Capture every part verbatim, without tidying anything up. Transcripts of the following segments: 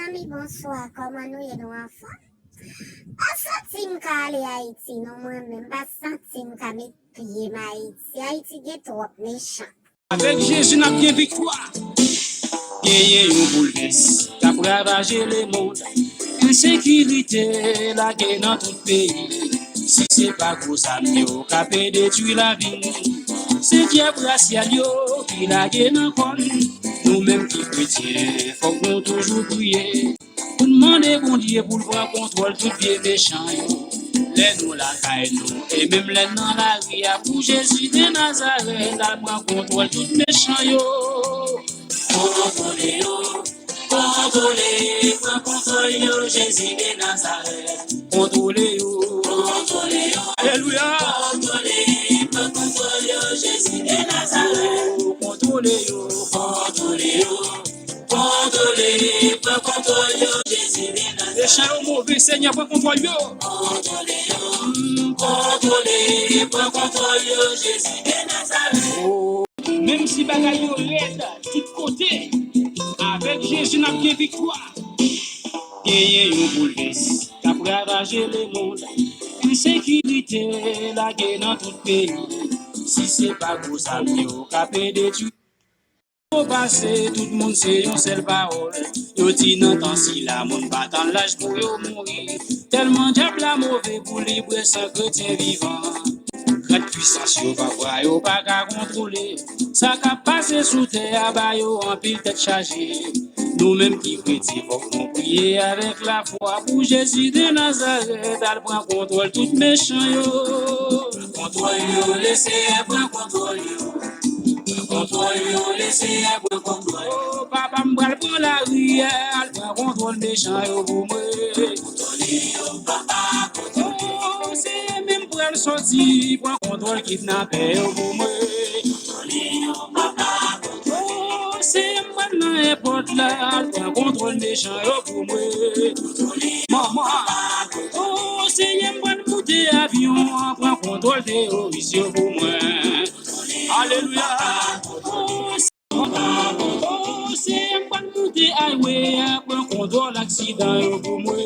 Zanmi, bonswa, kòman nou ye? Nou anfòm? Pa santi m ka ale Ayiti, non, mwen menm, pa santi m ka met pye m Ayiti. Ayiti gen twòp mechan. Avèk Jezi, n ap gen viktwa. Genyen yon boulvès k ap ravaje lemonn. Ensekirite lage nan tout peyi. Si se pa gwo zam yo k ape detwi lavi n, se dyab rasyal yo ki lage nan kò n. Nou menm ki kretyen, fòk nou toujou priye. Pou n mande Bondye pou l pran kontwòl tout vye mechan yo. Lè nou lakay nou, e menm lè n nan lari a, pou Jezi de Nazarèt al pran kontwòl tout mechan yo. Kontwole yo, kontwole, pran kontwòl yo, Jezi de Nazarèt. Kontwole yo, kontwole yo, alelouya. Kontwole, pran kontwòl yo, Jezi de Nazarèt. Kontwole yo, kontwole yo. Kontwole, pran kontwòl yo, Jezi de Nazarèt. Mechan yo move, Senyè, pran kontwòl yo. Kontwole yo, mm, kontwole, pran kontwòl yo, Jezi de Nazarèt. Oh, menm si bagay yo rèd tout kote, avèk Jezi n ap gen viktwa. Genyen yon boulvès k ap ravaje lemonn. Ensekirite lage nan tout peyi. Si se pa gwo zam yo k ape detwi. Yo pase, tout moun se yon sèl pawòl. Yo di nan tan sila, moun pa tann laj pou yo mouri. Tèlman dyab la move pou li bwè san kretyen vivan. Grad pwisans yo pa vwa, yo pa ka kontwole. Sa k ap pase sou tè a ba yo anpil tèt chaje. Nou menm ki kretyen, fòk nou priye avèk lafwa pou Jezi de Nazarèt al pran kontwòl tout mechan yo. Kontwòl yo, Leseyè pran kontwòl yo. Kontwòl yo, Leseyè pran kontwòl yo. Oh, papa, m pral pran lari a, al pran kontwòl mechan yo pou mwen. Kontwole yo, papa, kontwole yo. Oh, Senyè, men m pral sòti, pran kontwòl kidnapè yo pou mwen. Kontwole yo, papa, kontwole yo. Oh, Senyè, m pral nan èpòt la, al pran kontwòl mechan yo pou mwen. Manman. Oh, Senyè, m pral moute avyon an, pran kontwòl teworis yo pou mwen. Alelouya. Oh, Senyè, m pral moute highway a, pran kontwòl aksidan yo pou mwen.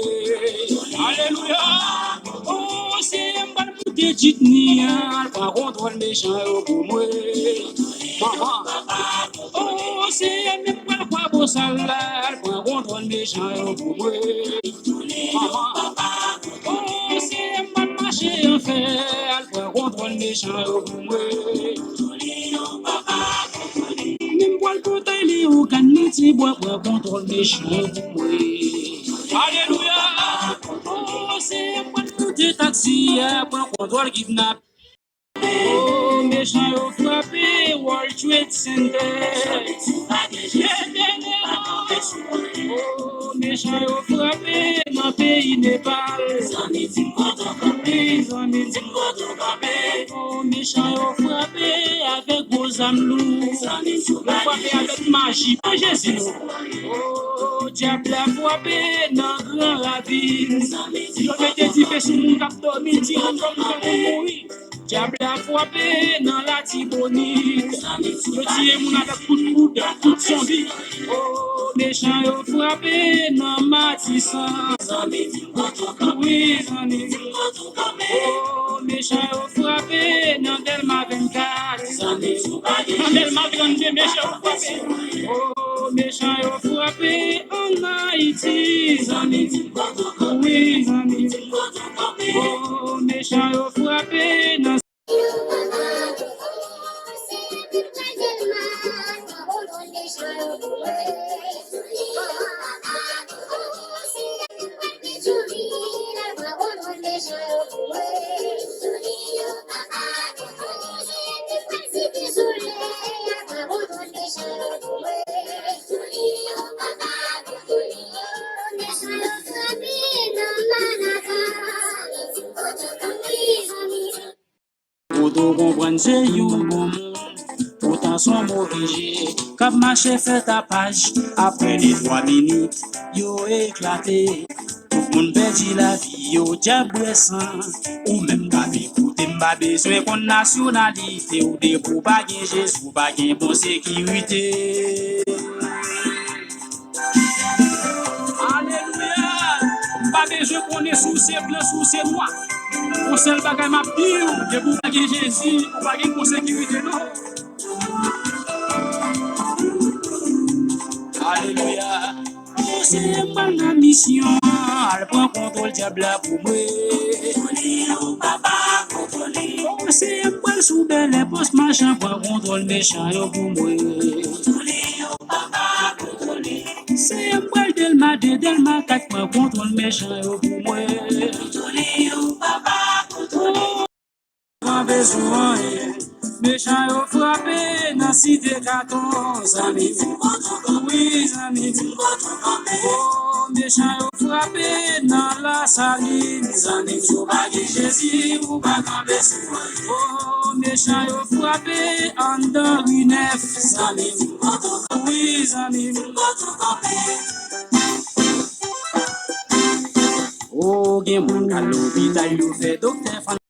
Alelouya. Oh, Senyè, m pral moute jitni a, al pran kontwòl mechan yo pou mwen. Manman. Oh, Senyè, men m pral Kwabosal la, al pran kontwòl mechan yo pou mwen. Manman. Oh, Senyè, m pral mache anfè, al pran kontwòl mechan yo pou mwen. Men m pral Pòtay Leyogàn, nan Tibwa, pran kontwòl mechan yo pou mwen. Alelouya! Oh, Senyè, m pral moute taksi a, pran kontwòl kidnap. Oh, mechan yo frape World Trade Center. Oh, mechan yo frape nan peyi Nepal. Wi, zanmi, di m kote w kanpe. Oh, mechan yo frape avèk gwo zam lou. Yo frape avèk maji. Pran Jezi non. Oh, dyab la frape nan Gran Ravin. Yo mete dife sou moun k ap dòmi, timoun, fanm, granmoun mouri. Dyab la frape nan Latibonit. Yo tiye moun avèk kout poud, kout zonbi. Oh, mechan yo frape nan Matisan. Wi, zanmi. Oh, mechan yo frape nan Dèlma vennkat. Nan Dèlma trannde, mechan yo frape. Oh, mechan yo frape ann Ayiti. Wi, zanmi. Oh, mechan yo frape nan Pou tou konprann se yon bon moun, poutan se yon move je k ap mache fè tapaj. Apre de twa minit, yo eklate. Tout moun pèdi lavi yo, dyab bwè san. Ou menm k ap ekoute m, pa bezwen konn nasyonalite w, depi w pa gen Jezi, w pa gen bon sekirite. Konnen si w se blan, si w se nwa. Yon sèl bagay m ap di w, depi w pa gen Jezi, ou pa gen bon sekirite non. Alelouya. Seyè m pral nan misyon, al pran kontwòl dyab la pou mwen. Kontwole yo papa, kontwole. O Seyè m pral sou Bèlè pòs machan, pran kontwòl mechan yo pou mwen. Kontwole yo papa, kontwole. Seyè m pral Dèlma de, Dèlma kat, pran kontwòl mechan yo pou mwen. Kontwole yo papa, kontwole. Kanpe sou anyen. Mechan yo frape nan site katon, zanmi m. Wi, zanmi m. O, mechan yo frape nan Lasalin, zanmi m. Si w pa gen Jezi, ou pa kanpe sou anyen. O, mechan yo frape anndan Ri Nèf, zanmi m. Wi, zanmi m. O, gen moun k al lopital, yo fè doktè fann